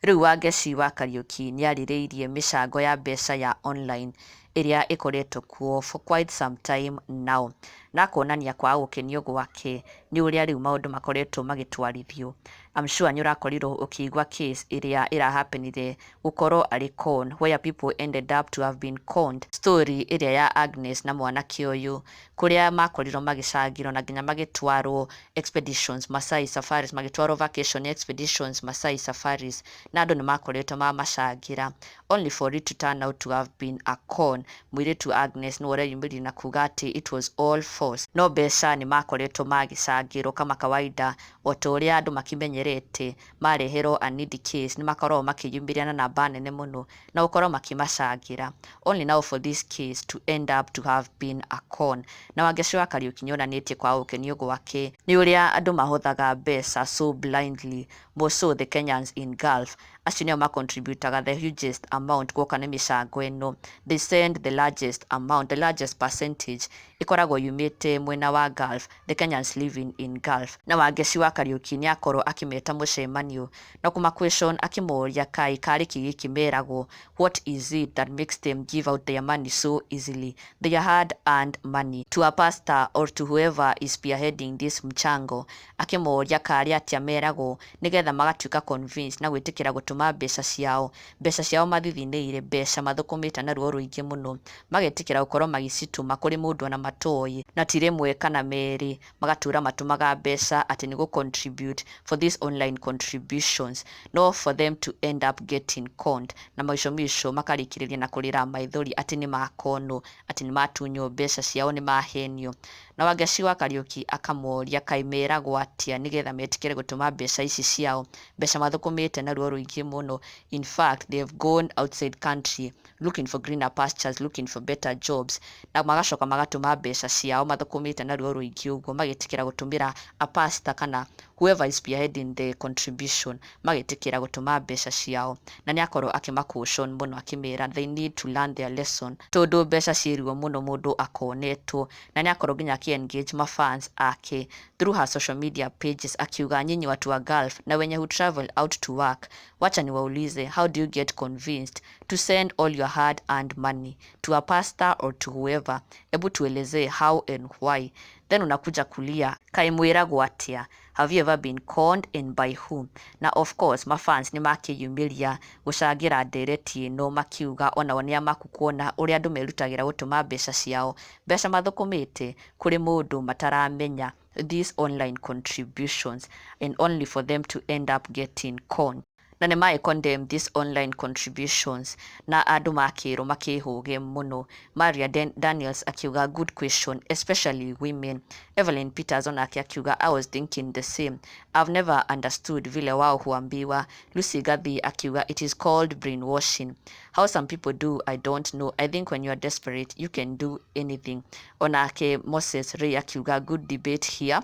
Rĩu Wangeci wa Kariuki nĩarĩrĩirie mĩcango ya mbeca ya online ĩrĩa ĩkoretwo kuo for quite some time now, na akonania kwaga gũkenio gwake nĩ ũrĩa rĩu maũndũ makoretwo magĩtwarithio. I'm sure nĩ ũrakorirwo ũkĩigua case ĩrĩa ĩrahappenire gũkorwo arĩ con, where people ended up to have been conned. Story ĩrĩa ya Agnes na mwanake ũyũ, kũrĩa makorirwo magĩcangĩrwo na nginya magĩtwarwo expeditions Masai Safaris, magĩtwarwo vacation expeditions Masai Safaris, na andũ nĩ makoretwo mamacangĩra, only for it to turn out to have been a con. Mũirĩtu Agnes nĩwe ũreyumĩririe na kuga atĩ it was all false, no mbeca nĩ makoretwo magĩcangĩrwo kama kawaida, o ta ũrĩa andũ makĩmenyerete. Mareherwo a needy case, nĩ makoragwo makĩyumĩria na namba nene mũno na gũkorwo makĩmacangĩra, only now for this case to end up to have been a con. Na Wangeci wa Kariuki nĩonanĩtie kwaga gũkenio gwake nĩ ũrĩa andũ mahothaga mbeca so blindly, more so the Kenyans in Gulf. Acio nĩo macontributaga the hugest amount. Guoka nĩ mĩcango ĩno, they send the largest amount, the largest percentage ĩkoragwo yumĩte mwena wa Gulf, the Kenyans living in Gulf. Na Wangeci wa Kariuki nĩ akorwo akĩmeta mũcemanio na kũma question, akĩmoria kaĩ karĩ kĩ gĩkĩ meragwo, what is it that makes them give out their money so easily, their hard earned money, to a pastor or to whoever is spearheading this mchango. Akĩmoria karĩ atĩa meragwo nĩgetha magatuĩka convinced na gwĩtĩkĩra gũtũma mbeca ciao, mbeca ciao mathithinĩire, mbeca mathũkũmĩte na ruo rũingĩ mũno, magetĩkĩra gũkorwo magĩcitũma kũrĩ mũndũ ona matoĩ, na ti rĩmwe kana merĩ, magatũra matũmaga mbeca atĩ nĩ gũ contribute for these online contributions, no for them to end up getting conned, na mwisho mwisho makarĩkĩrĩria na kũrĩra maithori atĩ nĩ makonwo, atĩ nĩ matunywo mbeca ciao, nĩ mahenio. Na Wangeci wa Kariuki akamoria kaĩ meragwo atĩa nĩgetha metĩkĩre gũtũma mbeca ici ciao, mbeca mathũkũmĩte na ruo rũingĩ mũno. In fact, they have gone outside country looking for greener pastures, looking for better jobs, na magacoka magatũma mbeca ciao mathũkũmĩte na ruo rũingĩ ũguo, magetĩkĩra gũtũmĩra a pastor kana whoever is spearheading the contribution, magetĩkĩra gũtũma mbeca ciao. Na nĩ akorwo akĩma caution mũno, akĩmera they need to learn their lesson, tondũ mbeca ciĩ ruo mũno mũndũ akonetwo. Na nĩ akorwo nginya akĩ engage mafans ake through her social media pages, akiuga, "Nyinyi watu wa Gulf na wenye who travel out to work, wacha niwaulize, how do you get convinced to send all your hard earned money to a pastor or to whoever? Hebu tuelezee how and why. Then unakuja kulia. Kaĩ mwĩragwo atĩa? Have you ever been conned and by who?" Na of course mafans nĩ makĩyumĩria gũcangĩra ndereti ĩno, makiuga onao nĩ amaku kuona ũrĩa andũ merutagĩra gũtũma mbeca ciao, mbeca mathũkũmĩte, kũrĩ mũndũ mataramenya, these online contributions, and only for them to end up getting conned. Na nĩ magĩ condemn these online contributions, na andũ makĩrwo makĩhũge mũno. Maria Daniels akiuga, "Good question, especially women." Evelyn Peters onake akiuga, "I was thinking the same. I've never understood vile wao huambiwa." Lucy Gathi akiuga, "It is called brainwashing. How some people do, I don't know. I think when you are desperate, you can do anything." Onake Moses Ray akiuga, "Good debate here."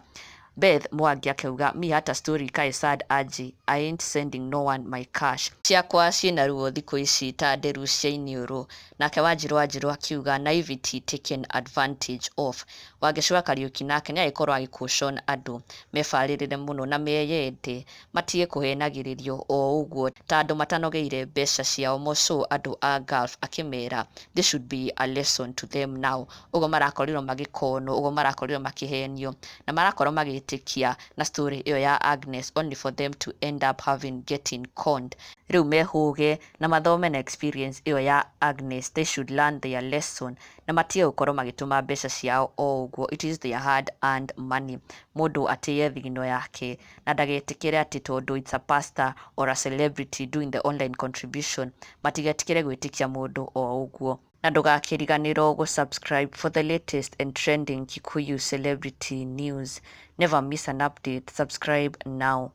Beth Mwangi akiuga, "Mi hata story ikae sad aje, I ain't sending no one my cash. Ciakwa ciĩna ruo thikũ ici ta nderu cia iniũrũ." Nake Wanjirũ Wanjirũ akiuga, "Naivety taken advantage of." Wangeci wa Kariuki nake nĩ agĩkorwo agĩ andũ mebarĩrĩre mũno na meyende, matige kũhenagĩrĩrio o ũguo ta andũ matanogeire mbeca ciao, more so andũ a Gulf, akĩmera this should be a lesson to them now, ũguo marakorirwo magĩkonwo, ũguo marakorirwo makĩhenio na marakorwo magĩtĩkia na story ĩyo ya Agnes, only for them to end up having getting conned. Rĩu mehũge na mathome na experience ĩyo ya Agnes. They should learn their lesson na matige gũkorwo magĩtũma mbeca ciao o ũguo. It is their hard earned money. Mũndũ atĩye thigino yake na ndagetĩkĩre atĩ tondũ it's a pastor or a celebrity doing the online contribution, matigetĩkĩre gwĩtĩkia mũndũ o ũguo. Na ndũgakĩriganĩrwo gũ-subscribe for the latest and trending Kikuyu celebrity news. Never miss an update. Subscribe now.